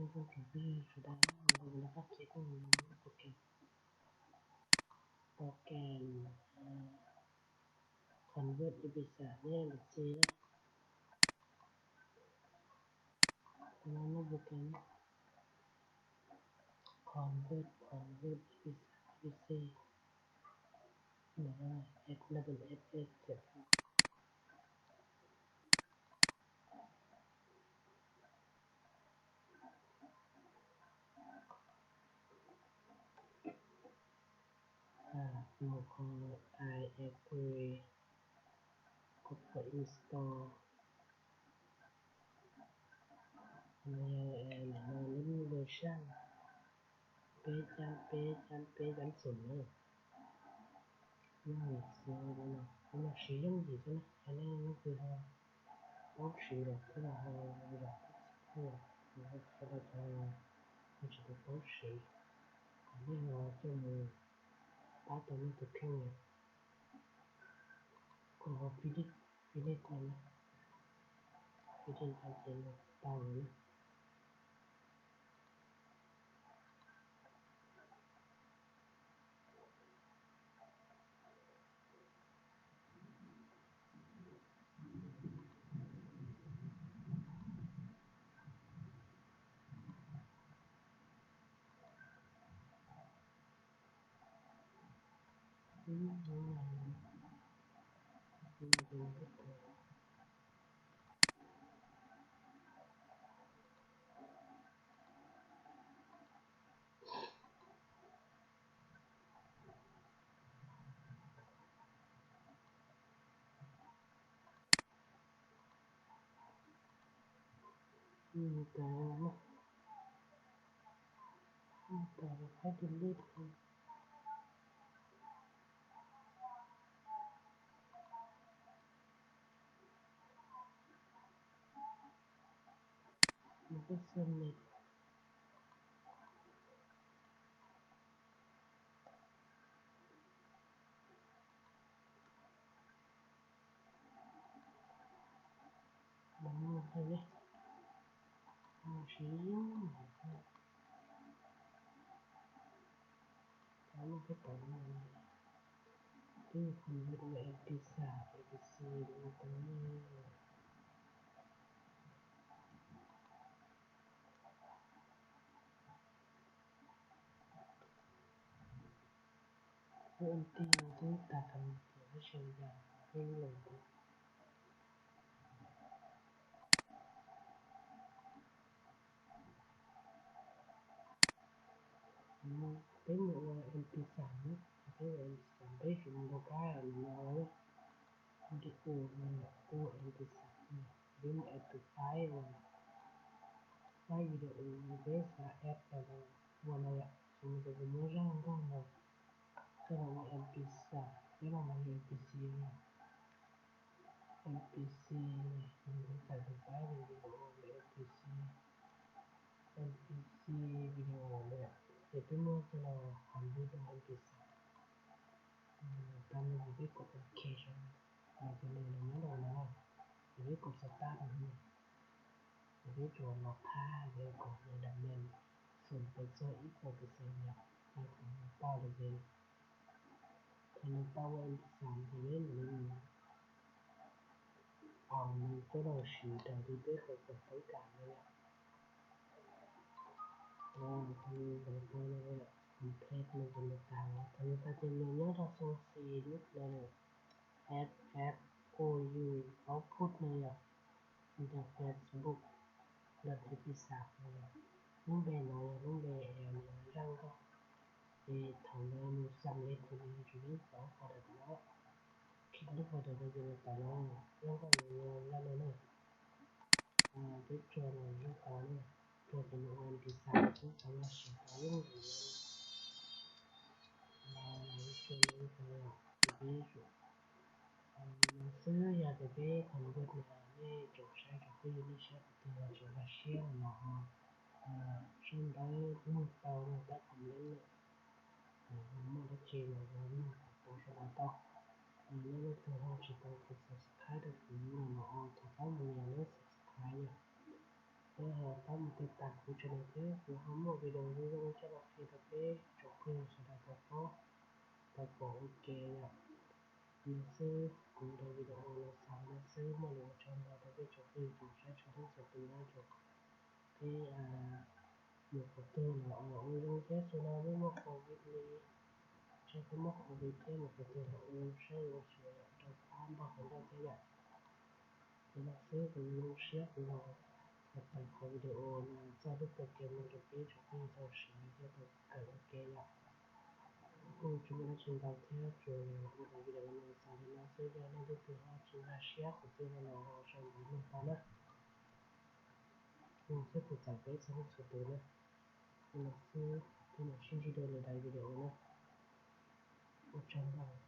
Ntawm no kuv los fab kiag kuv los program, program convert MP five nyob MP five na. Ntawm no program convert, convert MP five MP five, ntawm no F eleven F S. Mus qhov I agree, kuv pom install. Lub version peb chấm peb chấm peb chấm xum na. Yooj yim xwb, kuv los siv yooj yim xwb na, yog nej leej twg ho paub siv los kuj los ho zam, sawv daws cov tsis tau paub siv, kom nej ho coj mus pab tau nej tus kheej. Kuv ho finish, finish no na, finish no ces nws tau lawm na. Delete. Nws kuj xwb li. Mus mus li, mus siv yooj yim xwb. Cov lub peb tau no, twb yog convert ua MP five, MP five ua tau ne. Lub MP no twb tag tau tiam tab sis yog lub lus ntawd. Peb mus ua MP five na, peb ua MP five peb tsis mus rau kab no, video no ua MP five, peb mus add to file, file video peb xav add ua no yom, ces kuv muab zaj nkauj no coj los ua MP five, peb los mus MP five na. MP five, nws txawm tus file video, MP five, MP five video na, ces peb muab coj los convert ua MP five. Tau no ces peb kom OK saib, ces nws los nyob rau no, ces peb kom start no, ces peb tsuas los phab ces kom nws download xoom pes txog ib puas percent yom, ces thaum nws tau lawm ces, thaum nws tau ua MP five ces peb mam li mus, nws coj los siv raws li peb qhov txog toob kas no yom. Thaum nws ntawd tau no, complete no ces nws tag lawm. Thaum nws tag ces nws nyob rau xoo xis lub no, FFOU output no yom, nws tias Facebook lawm MP five no yom. Lub npe no yog lub npe es nws zaj nkauj, ces thaum ntawd nws xam li thaum nws tsis yeej tau folder no, khij lub folder no ces nws tawm los, zaj nkauj nws yog zaj no na. Peb tsuas los zaj tau na, tsuas ces nws ua MP five xwb, tau los siv tau yooj yim no. Los tsuas li tau, ces peb xwb, yog tias peb convert no nej tsoom saib tsoom phooj ywg nej saib qhov twg tseem nkag siab los ho sau ntawv mug tau rau tab comment na. Muaj dab tsi los ho mug kom tau sawv daws tau. Nej leej twg ho tsis tau subscribe rau kuv no los ho thov pab mus nias lub subscribe yom. Peb ho pab mus tiv tas kuv channel thiab kuv ho muaj video zoo zoo coj los qhia rau peb tsoom phooj ywg sawv daws tau paub, tau pom ua ke yom. Li no xwb kuv daim video no xaus li no xwb, muaj lus ua tsaug ntau rau peb tsoom phooj ywg tsoom saib txhua leej txhua tus na. Peb mus qhov twg los ua zoo thiab, xyoo no muaj muaj covid li, ntshai peb muaj covid thiab, mus qhov twg los ua zoo saib zoo xyuas rau pab npaj qhov ncauj thiab yom. Li no xwb, kuv zoo siab kuv los tawm qhov video no txog lub tag kev no rau peb tsoom phooj ywg tau siv thiab tau kawm ua ke yom. Kuj tsis muaj dab tsi ntau thiab, tsuas ua daim video no xaus li no xwb, yog leej twg ho tsis nkag siab qhov twg no los sau ntawv nug tau na. Li no xwb, kuv txais peb txhua leej txhua tus na. Li no xwb, peb mam sib ntsib dua lwm daim video na. Ua tsaug ntau.